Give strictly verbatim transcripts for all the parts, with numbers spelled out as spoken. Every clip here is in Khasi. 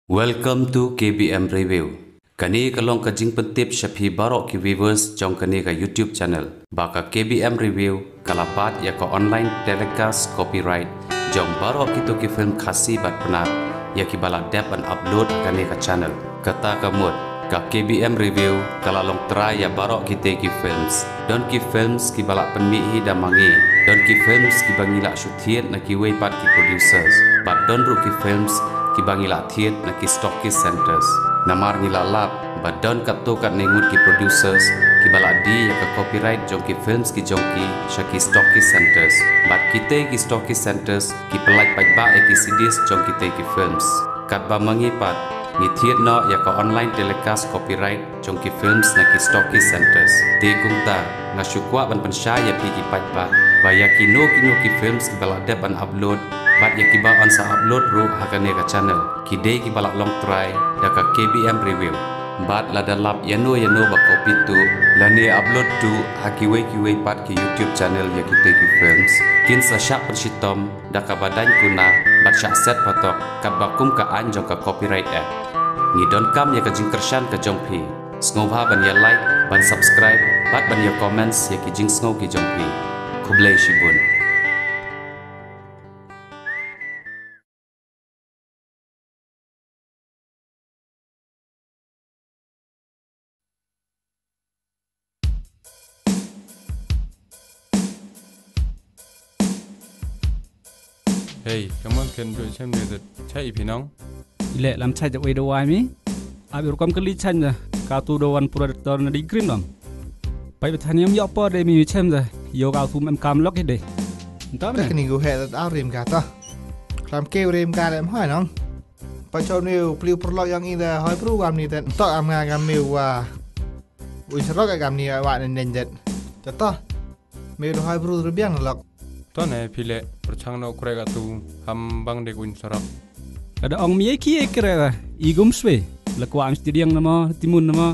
Welcome to K B M Review. Kane ka long ka jingpyntip sha phi baroh ki viewers jong kane ka YouTube channel. Ba ka K B M Review ka la bat ïa ka online telecast copyright jong baroh kito ki film Khasi bad Pnar ïa kiba la dep ban upload ha kane ka channel. Kata ka mut, ka K B M Review ka la long trai ïa baroh kite ki films. Don ki films kiba la pynmih hi da ma ngi. Don ki films kiba ngi la shu thied na kiwei pat ki producers. Bad don ruh ki films kiba ngi la thied na ki stockist centers. Namar ngi la lap ba don katto katne ngut ki producers kiba la die ïa ka copyright jong ki films ki jong ki sha ki stockist centers. Bad kite ki stockist centers ki pyllait paidbah ïa ki C Ds jong kite ki films. Katba ma ngi pat, ngi thied noh ïa ka online telecast copyright jong ki films na ki stockist centers. Te kumta, nga shu kwah ban pynshai ïa phi ki paidbah ba ïa kino kino ki films kiba la dep ban upload bad ïa kiba yn sa upload ruh ha kane ka channel, ki dei kiba la long trai da ka K B M Review. Bad lada lap ïano ïano ba copy tuh lane upload tuh ha kiwei kiwei pat ki YouTube channel ïa kite ki films, kin sa shah pynshitom da kaba dang kuna bad shah set patok katba kum ka aiñ jong ka Copyright Act. Ngi donkam ïa ka jingkyrshan ka jong phi. Sngewbha ban ïa like, ban subscribe bad ban ïa comments ïa ki jingsngew ki jong phi. Khublei shibun. Hey, come on, ken joi chem ne det chai phi nong. Ile lam chai jawai dawai mi. Abi rukom kali chan da. Ka tu dawan pura tor na di green dom. Pai betaniam yok por de mi chem da. Yo ka tu mem kam lok de. Ntam ne. Tekni gu he dat au rim ka ta. Klam ke rim ka lem hoi nong. Pa chau niu pliu perlok yang ida hoi pru gam ni ten. Tok am nga gam miu wa. Ui serok gam ni wa nen nen jet. Tata. Miu da hoi pru rubiang lok. To ne pile perchang no krek atu ham bang de kuin serok. Ada ong mi ki krek i gum swe. Lekwa am stidiang nama timun nama.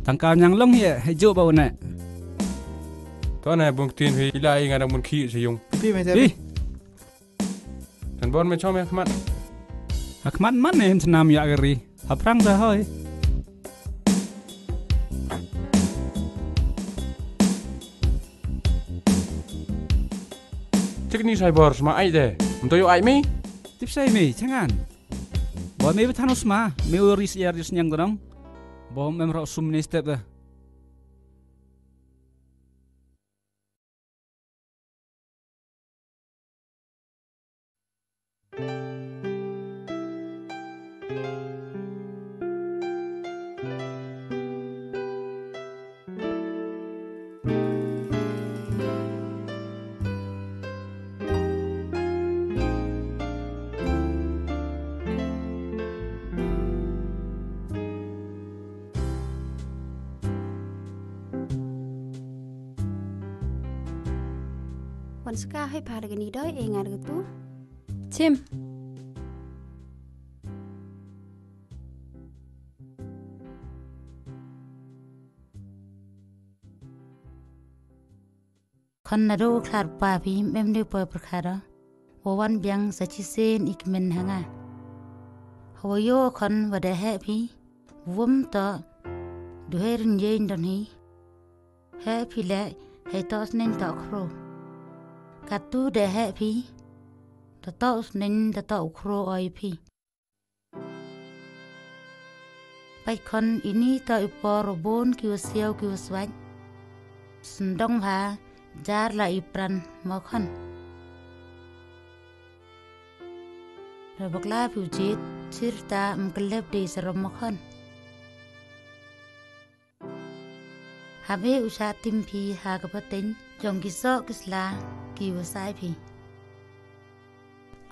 Tangka nyang long ye hejo ba une. To ne bung tin hi ila i ngadang mun ki seyung. Pi me te. Pi. Kan bon me chom ya khmat. Ha khmat man ne hem tnam ya gari. Ha prang da hoi. Tik ni sai bor sma ai de. Mto yo ai mi. Tip sai mi changan. Bo me bethan sma me uri siar di senyang dorong. Bo mem ro sum ni step da. Wan ska hai pha da kani doi e ngar gatu. Chim. Khon na do khlad pa phi mem de poi pyrkhat da. Wa wan biang sa chi sen ik men hanga. Hawa yo khon wa da he phi. Wum to. Du he rin ye don hi. He phi le he to snen to khro. Katu de he phi. To to snen to to khro oi phi. Pai khon ini to i por bon ki wa siaw ki wa swaj. Sendong bha jar la i pran mo khon. Ra bakla phi u jit chir ta mkelep de sarom mo khon. Habe u sha tim phi ha ka pateng jong ki sok ki sla ki wa sai phi.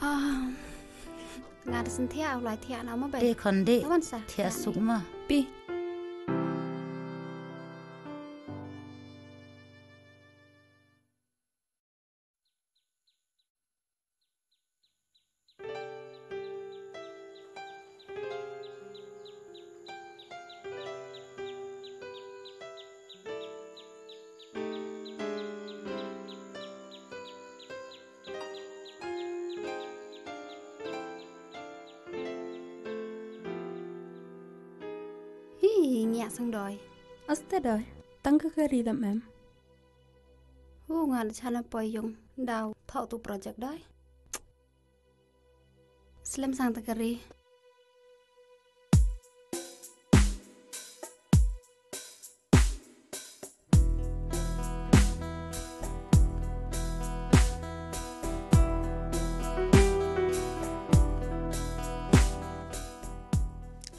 Ah, nga da sentiak u lai tiak na mo bai. Te khon de. Wan sa tiak suk ma. Pi. Ï ngiah sang doi. Aste doi. Tang ka kari dam em. Hu nga da chan poi yung. Daw thok tu project doi. Slem sang ta kari.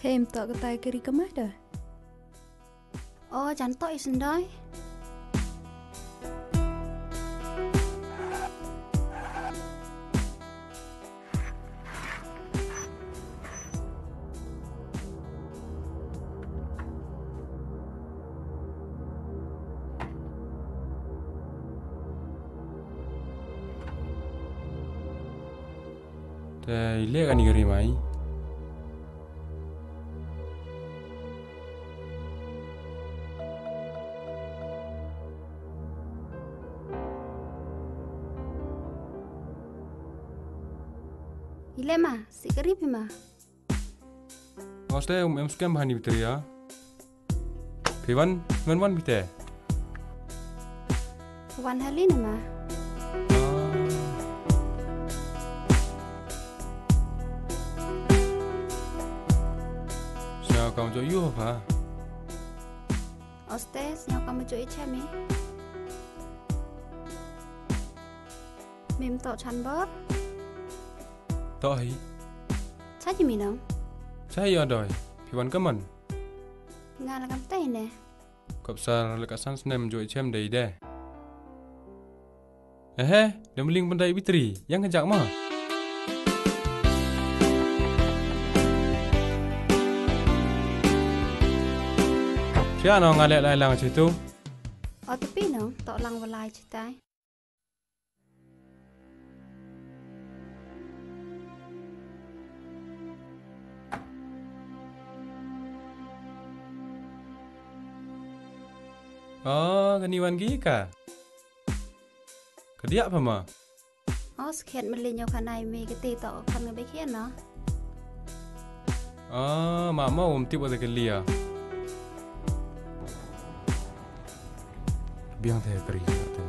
Hem to ka tai kari ka mai da. O jan to i sendai. Te ile kan i kari mai. Ile ma, si kari phi ma. Oste um em skem bhani bitri ya. Phi wan, wan wan bite. Wan hali nama. Siapa kamu jo yu apa? Oste, siapa kamu jo ichami? Mim to chan bor? To hi. Cha ji minam? Cha hi adoi. Phi wan kaman? Nga la kam tai ne. Kop sar la ka san snem jo ichem dei de. Ehe, dem ling pendai bitri, yang kejak ma. Siapa no ngalek lai lang situ? O tepi no, tok lang walai citai. Oh, kani wan gi ka? Kadiak pa ma? Oh, skhet meli nyo kanai mi keti to kan ngebekian no. Ah, ma ma um tip wa te kelia. Biang te kri te.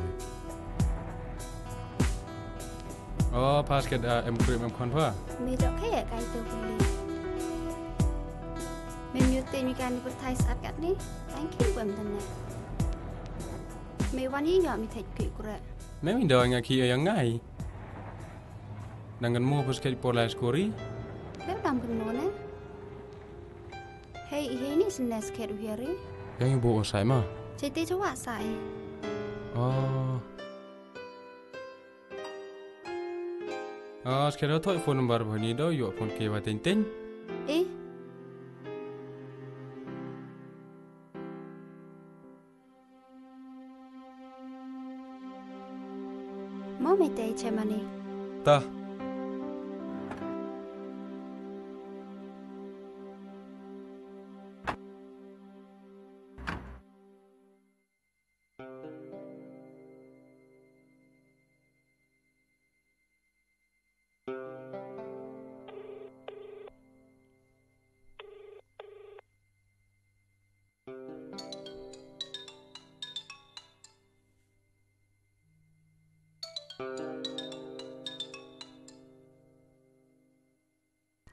Oh, pas ke da em krim em khon pha. Me dok ke kai tu kuli. Me mute mi kan advertise at kat ni. Thank you bam tane. Me wan yi yo mi thek ki kure. Me mi do nga ki yang ngai. Nang kan mo pas ke por lai skori. Be dam kan mo ne. Hei, hei ni snes khet u hiari. Yang ibu o sai ma. Chete chawa sai. Oh. Ah, sekarang tu phone number bani do, yo phone ke ba ten ten. Eh. Mo me te che mani. Ta.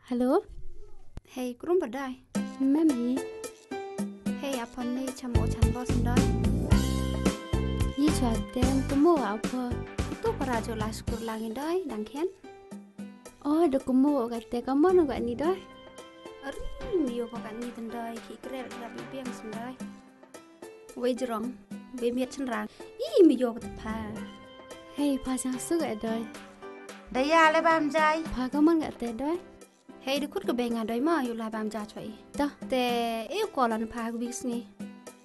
Hello. Hei, krum badai. Mem hi. Hei, apon ni chamo chan bos ndai. Yi chwa tem kumo apo. Tu para jo la skur lang ndai, dang khen. Oh, da kumo ka te ka mon ka ni dai. Ari, mi yo ka ni tendai, ki krel krab biang sendai. Wei jrong, wei miat chen rang. Ih, mi yo ka te pha. Hei, pha chang su ka doi. Daya le bam jai. Pha ka mon ka te doi. Hei, de kut ka benga doi ma, yu la bam ja choi. Dah. Te, e kolan pha ka bis ni.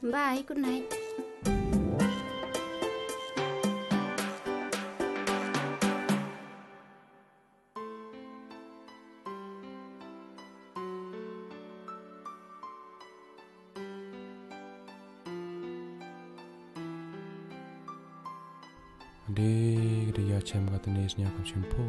Bye, good night. Ade, ade ya chem ka tene snya kam chim pho.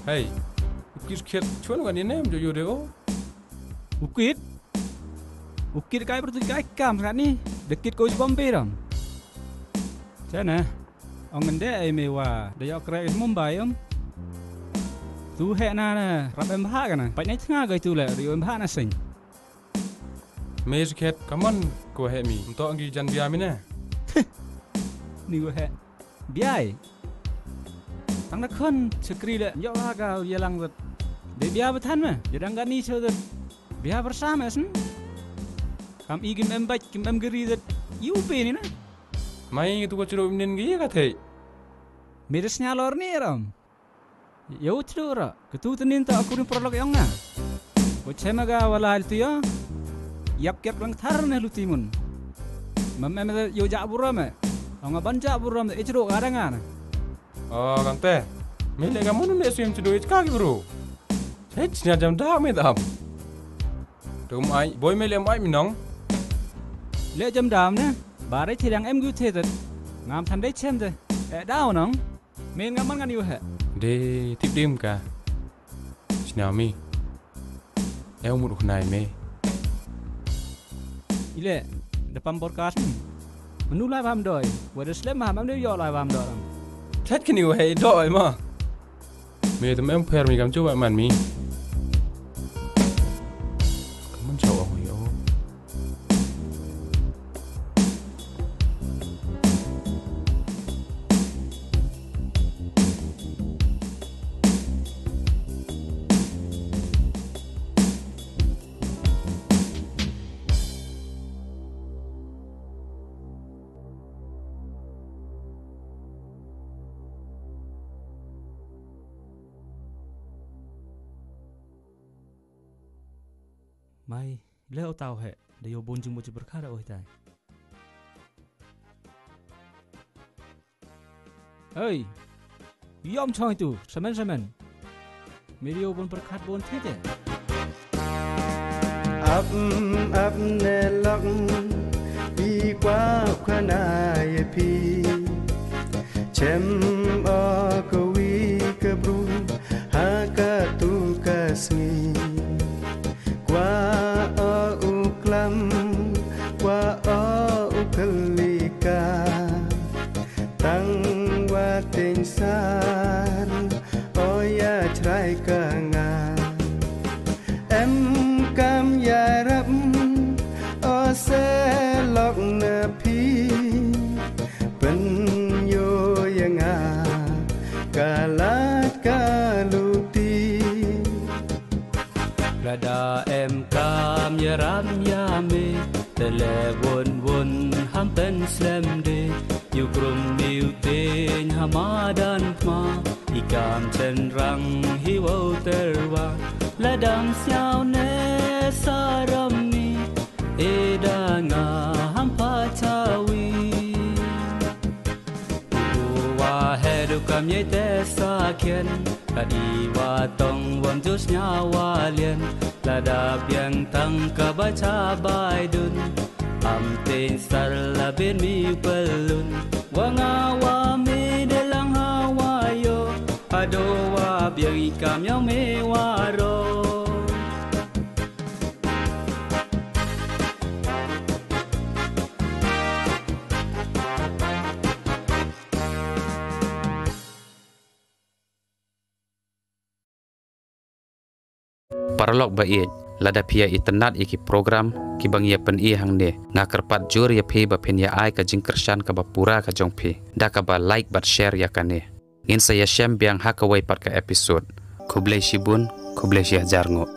Hey, u kit khet chwan kan ine em jo yo de o. U kit? U kit kai bertu kai kam rat ni. De kit ko jubom beram. Chana. Ong ngan de ai me wa de yok kre Mumbai em. Tu he na na rap em bha kana. Pai nai thnga gai tu le rio em bha na sing. Me sikhet kamon ko he mi. Mto ngi jan bia mi ne. Ni ko he. Biai. Tang na khon chakri le yok la ka yalang vet. De bia bethan me. Yadang gani cho vet. Bia bersama sen. Kam i kim em baj kim em geri vet. Yu pe ni na. Mai tu ko chiro mnen gi ka thei. Mere snya lor ni ram. Yo chiro ra. Ketu tenin ta aku ni prolog yong na. Ko chema ga wala tu yo. Yap yap lang thar ne lu timun. Mam em yo ja bura me. Ong ban ja bura me e chiro ga dang ana. O kante. Me le ga munu ne sim chiro ich ka gi bro. Hech nya jam da me dam. Tum ai boy me le mai mi nong. Le jam dam ne. Bare chiriang em gu the tet. Ngam than dei chem de. E dau nong. Men ngam man ngan yu he. De tip dim ka. Shnami. Eu mut u khnai me. Ile, da pam podcast ni. Menu lai bam doi. Wa da slem ha mam de yo lai bam doi ram. Chat kini u hei doi ma. Me tam em pher mi kam chu wa man mi. Kaman chau ong yo. Mai, le o tau he, de yo bon jing bo chi berkara oi tai. Hei. Yom chong itu, semen semen. Video bon perkat bon tete. Ap ap ne lok i kwa khana ye phi. Chem o ko wi ke bru ha ka tu ka sngi. Kwa o u klam, kwa o u khlika. Tang wa teng sar, o ya chrai ka nga. Em kam ya rap, o se lok na phi. Pen yo ya nga, ka lat ka luti. Lada em kam ya ram ya me, te le won won ham pen slem de. Yu krum yu ten hama dan pma, i kam chen rang hi wo terwa. Ladam siaw ne saram mi, e da nga ham pa chawi. Uwa hedu kam ye te sa kien, ka di wa tong wam jus nya wa lien. Lada biang tang ka ba cha bai dun, am te sar la bin mi pelun. Wa nga wa mi de lang ha wa yo, ado wa biang i kam yong mi wa ro. Paralok ba ïeit, lada phi ïa itynnad ïa ki program kiba ngi ïa pyni hangne, nga kyrpad jur ïa phi ba phin ïa ai ka jingkyrshan kaba pura ka jong phi da kaba like bad share ïa kane. Ngin sa ïashem biang ha kawei pat ka episode. Khublei shibun, khublei shihajar nguh.